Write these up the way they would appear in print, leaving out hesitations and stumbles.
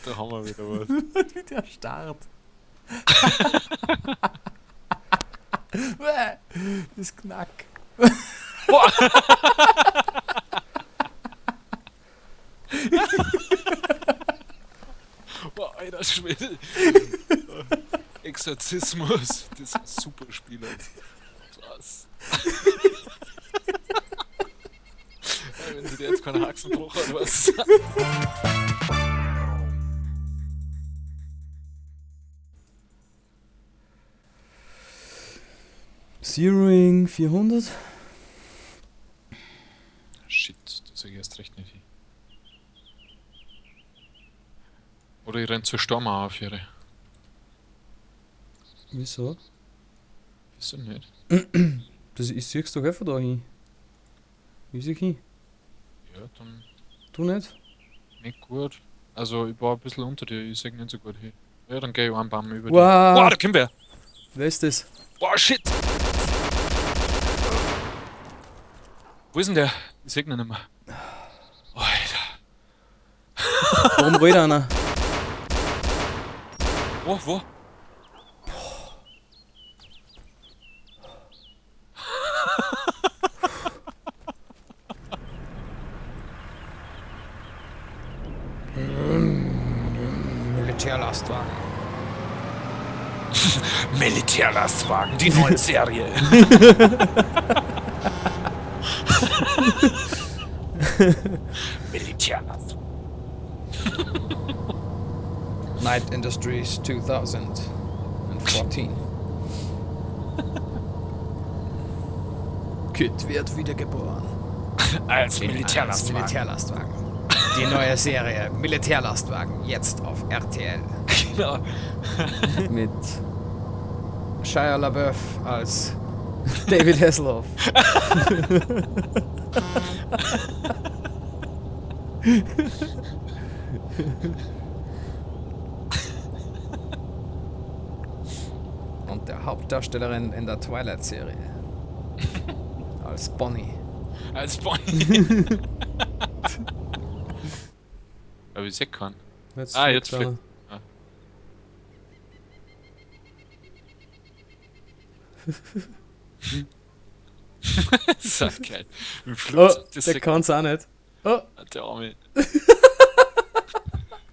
Gott, da haben wir wieder was. Wie der Start. Das Knack. Boah! Boah, alter Schwede. Exorzismus. Das ist ein super Spieler. Krass. Wenn sie dir jetzt keinen Haxenbruch hat, was? Zeroing 400. Shit, das sag ich erst recht nicht hin. Oder ich renn zur Stormauer auf ihre. Wieso? Wieso nicht? Das, ich sieh's doch einfach da hin. Ich seh hin. Ja, dann Du nicht? nicht gut. Also ich war ein bisschen unter dir, ich seh nicht so gut hin. Ja, dann geh ich einen Baum über Wow. dir. Boah, da kommt wer! Wer ist das? Boah, shit! Wo ist denn der? Ich seh ihn nicht mehr. Alter. Warum rollt einer? Wo, wo? Militärlastwagen. Militärlastwagen, die neue Serie. Militärlastwagen. Night Industries 2014. Kit wird wiedergeboren. Als Als Militärlastwagen. Militärlastwagen. Die neue Serie Militärlastwagen, jetzt auf RTL. Genau. Mit Shia LaBeouf als David Hasselhoff. Und der Hauptdarstellerin in der Twilight-Serie. Als Bonnie. Als Bonnie. Aber ich seh keinen. Jetzt Ah, jetzt fliegt fliegt. Ah. Das ist halt geil. Im Oh, Flugzeug, das der sagt kann's auch nicht. Oh, der Arme.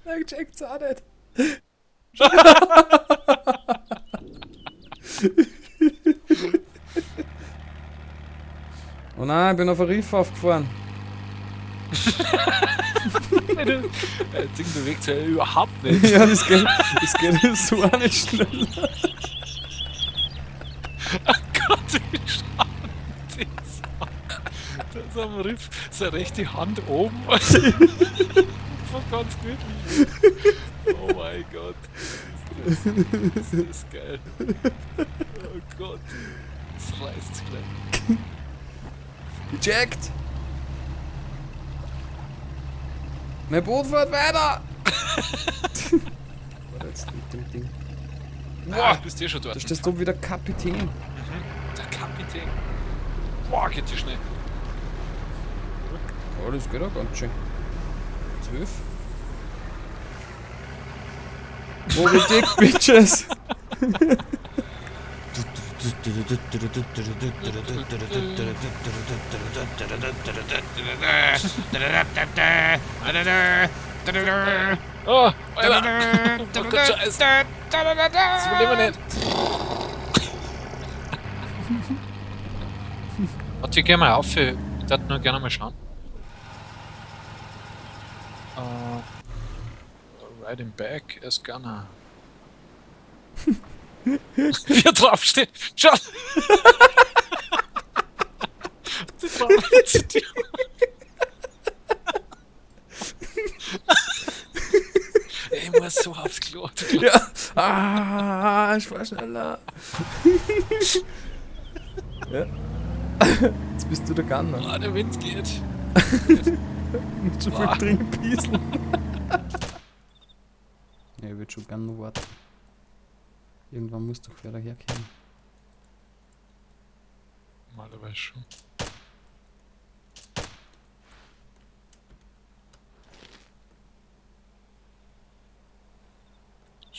der checkt's auch nicht. Oh nein, ich bin auf ein Riff aufgefahren. Das Ding bewegt sich ja überhaupt nicht. Ja, das geht so auch nicht schnell. Oh Gott, wie schaut das aus? Da ist am Riff seine rechte Hand oben. Einfach ganz gemütlich. Oh mein Gott. Ist das geil. Oh Gott. Das reißt sich gleich. Gecheckt! Mein Boot fährt weiter! Warte, jetzt mit dem Ding. Boah, bist du eh schon dort. Da stehst du wieder Kapitän. Der Kapitän. Boah, geht die schnell. Oh, das geht auch ganz schön. 12. Moby Dick, Bitches! Oh, Alter. Oh Gott, Scheiße. Das überleben wir nicht. Warte, ich geh mal auf. Ich würde nur gerne mal schauen. Riding back as Gunner. Wie er draufsteht. Schau! Die drauf zu dir. Ich muss so aufs Klo. Ja! Ah, ich fahr schneller! Ja. Jetzt bist du der Gunner. Ah, der Wind geht. Nicht zu viel Boah. trinken, Ja, ich würde schon gerne noch warten. Irgendwann muss doch wer daherkommen. Normalerweise schon.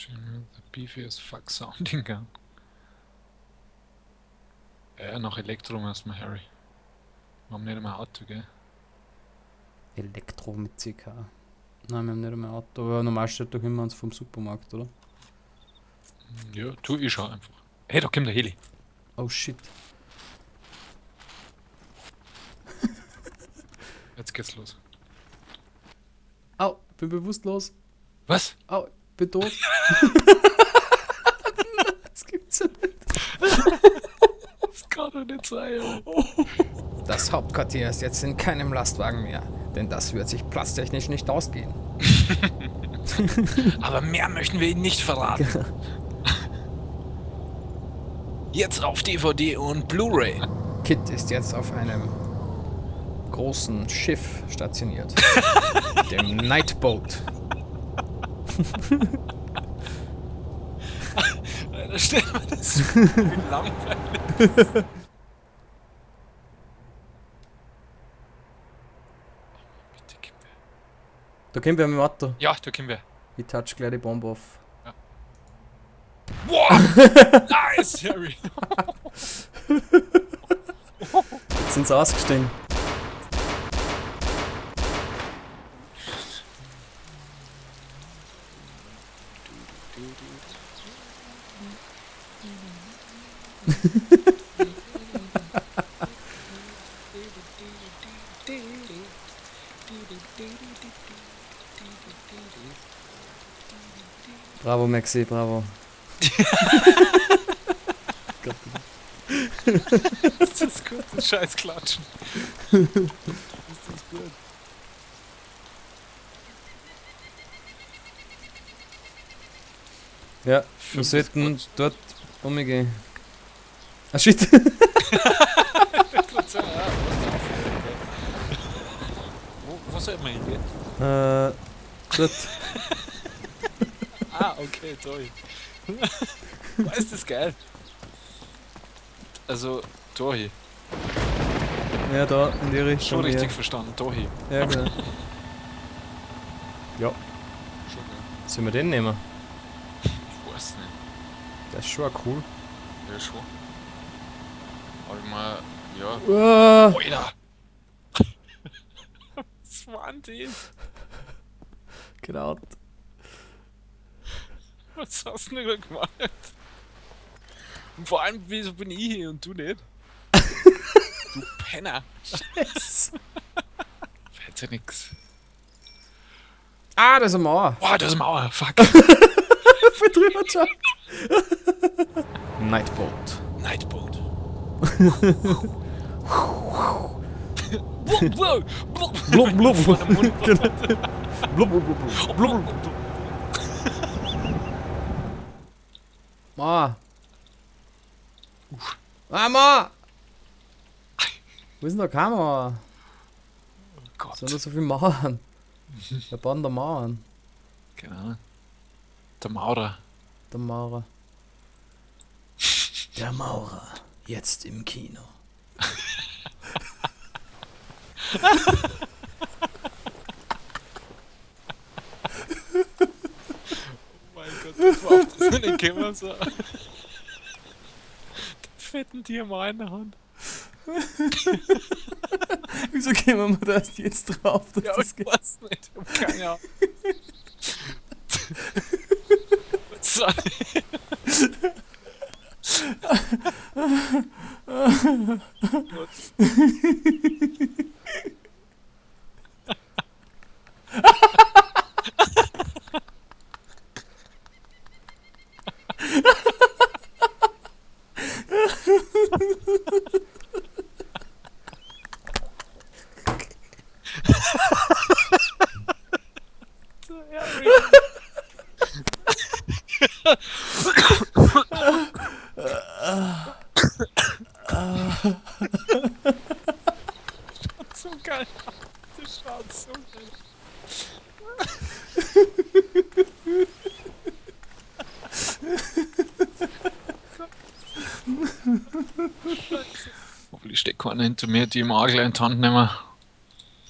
Schön, the beefy as fuck sounding gun. Ja, nach Elektro müssen wir, Harry. Wir haben nicht einmal Auto, gell? Elektro mit CK. Nein, wir haben nicht einmal Auto, aber normal steht doch immer eins vom Supermarkt, oder? Ja, tu ich schon einfach. Hey, da kommt der Heli. Oh shit. Jetzt geht's los. Au, bin bewusstlos. Was? Au, bin tot. Das gibt's ja nicht. Das kann doch nicht sein. Das Hauptquartier ist jetzt in keinem Lastwagen mehr, denn das wird sich platztechnisch nicht ausgehen. Aber mehr möchten wir Ihnen nicht verraten. Jetzt auf DVD und Blu-ray. Kit ist jetzt auf einem großen Schiff stationiert. Dem Nightboat. Alter, stell mir das vor, wie langweilig. Bitte gib mir. Da kommen wir mit dem Auto. Ja, da kommen wir. Ich touch gleich die Bombe auf. Ja. Boah! Nice, Harry! Jetzt sind sie ausgestiegen. Bravo, Maxi, bravo. Gott. Ist das gut, das scheiß Klatschen. Ist das gut. Ja, wir sollten dort umgehen. Ah shit! Wo soll man hingehen? Dort. Ah, okay, toll. Ist das geil? Also, Tohi. Ja, da in die Richtung. Schon richtig ja. verstanden, Tohi. Ja, genau. Ja. Schon geil. Sollen wir den nehmen? Ich weiß nicht. Der ist schon auch cool. Ja, schon. Aber ich mein, ja. Alter! Was war denn das? Genau. Was hast du denn da gemacht? Und vor allem, wieso bin ich hier und du nicht? Du Penner! Scheiße. Fällt ja nix. Ah, da ist eine Mauer. Boah, da ist eine Mauer. Fuck. Voll drüber gejumpt. Nightboat. Nightboat. Blub, blub, blub. Blub, blub. Genau. Blub, blub, blub, blub. Blub, blub, blub. Mauer. Ah, Mauer! Wo ist denn da keine Mauer? Oh Gott. Sind da so viele Mauern? Wer baut denn da Mauern? Keine Ahnung. Der Maurer. Der Maurer. Der Maurer. Jetzt im Kino. Oh mein Gott, das war auf das nicht gekommen, so. Den fetten Tier in der Hand. Wieso kommen wir da erst jetzt drauf, dass Ja, das ich geht? weiß nicht. Ich hab keine Ahnung. So. So geil. Das schaut so geil. Hoffentlich steht keiner hinter mir, die im Argel in die Hand nehmen.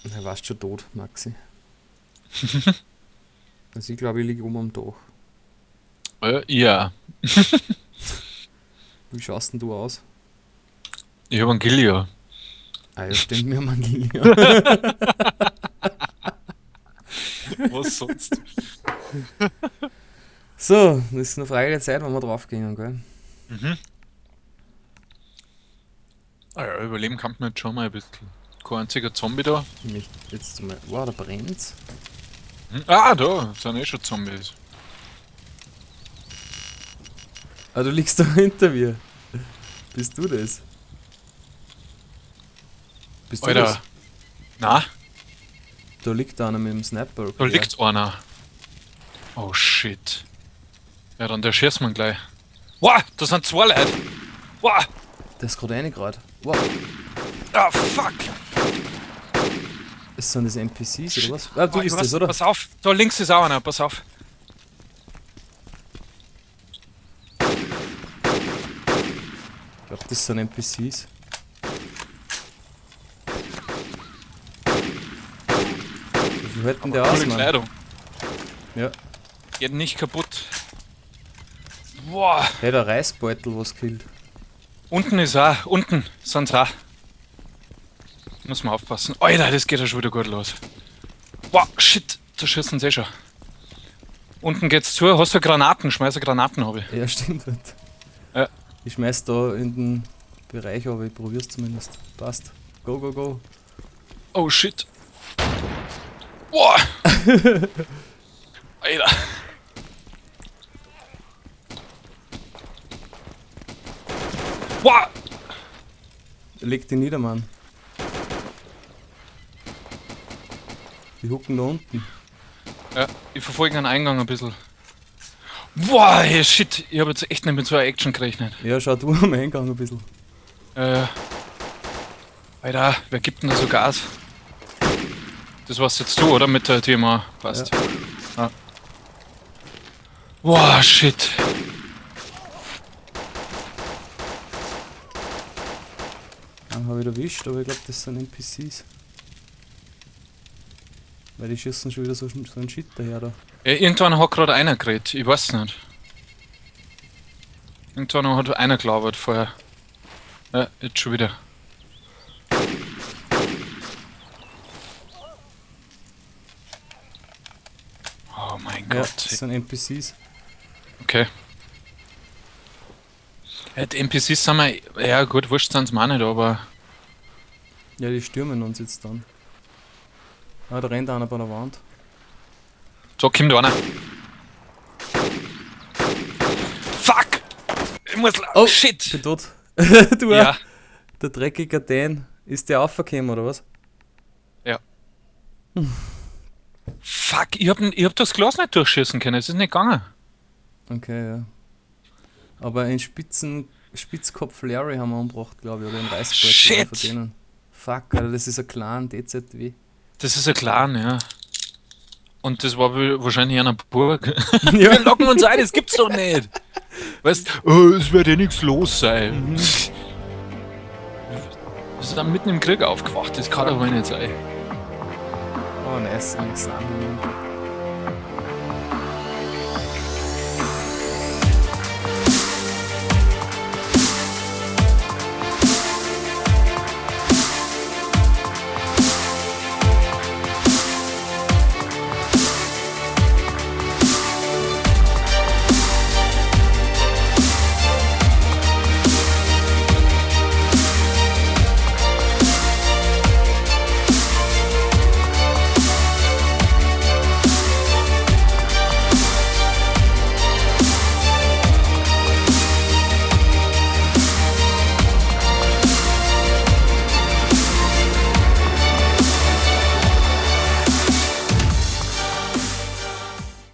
Er warst schon tot, Maxi. Also ich glaube, ich liege oben am Dach. Ja. Wie schaust denn du aus? Ich hab einen Gillia. Ah ja, stimmt, wir haben einen Gillia. Was sonst? So, das ist eine Frage der Zeit, wenn wir draufgehen, gell? Mhm. Ah ja, überleben kann man jetzt schon mal ein bisschen. Kein einziger Zombie da. Ich möchte jetzt mal. Wow, da brennt's. Hm? Ah, da sind eh schon Zombies. Ah, du liegst da hinter mir. Bist du das? Bist du Alter. das? Na, Da liegt einer mit dem Sniper. da liegt einer. Oh shit. Ja, dann der schießt man gleich. Wow, da sind zwei Leute. Wow. Der ist gerade reingerannt. Wow. Ah, fuck. Ist sind das NPCs oder was? Ah, du Oh, ich bist weiß- das, oder? Pass auf, da links ist auch einer, pass auf. Ich glaube, das sind NPCs. Wie viel hält denn der aus, Coole Mann? Kleidung. Ja. Geht nicht kaputt. Boah. Hey, der Reisbeutel, was killt. Unten ist auch, unten sind's auch. Muss man aufpassen. Alter, das geht ja schon wieder gut los. Boah, shit, da schießen sie eh schon. Unten geht's zu. Hast du Granaten? Schmeiß Granaten habe ich. Ja, stimmt. Ja. Ich schmeiß da in den Bereich, aber ich probier's zumindest. Passt. Go, go, go. Oh shit. Boah. Alter. Boah. Leg die nieder, Mann. Die hucken da unten. Ja, ich verfolge den Eingang ein bisschen. Boah, hey, shit. Ich habe jetzt echt nicht mit so einer Action gerechnet. Ja, schau du am Eingang ein bisschen. Alter, wer gibt denn da so Gas? Das warst jetzt du, oder? Mit der Thema. Passt. Ja. Boah, shit. Einen habe ich erwischt, aber ich glaube, das sind NPCs. Weil die schießen schon wieder so einen Shit daher da. Ja, irgendwann hat gerade einer geredet, ich weiß nicht. Irgendwann hat einer gelabert vorher. Ja, jetzt schon wieder. Oh mein Ja, Gott. das sind NPCs. Okay. Ja, die NPCs sind wir. Ja, gut, wurscht sind sie mir auch nicht, aber. Ja, die stürmen uns jetzt dann. Ah, da rennt einer bei der Wand. So, kommt einer. Fuck! Ich muss. Oh, shit! Bin tot. Du Ja, auch. Der dreckige Dan. Ist der aufgekommen, oder was? Ja. Fuck, ich hab das Glas nicht durchschießen können, es ist nicht gegangen. Okay, ja. Aber einen Spitzkopf Larry haben wir umgebracht, glaube ich, oder einen Reißbeutel Shit. von denen. Fuck, Alter, das ist ein Clan, DZW. Das ist ein Clan, ja. Und das war wahrscheinlich einer Burg. Ja. Wir locken uns ein, das gibt's doch nicht. Weißt, oh, es wird ja nichts los sein. Mhm. Wir sind mitten im Krieg aufgewacht, das kann doch wohl nicht sein. Oh, nice, ein Examen.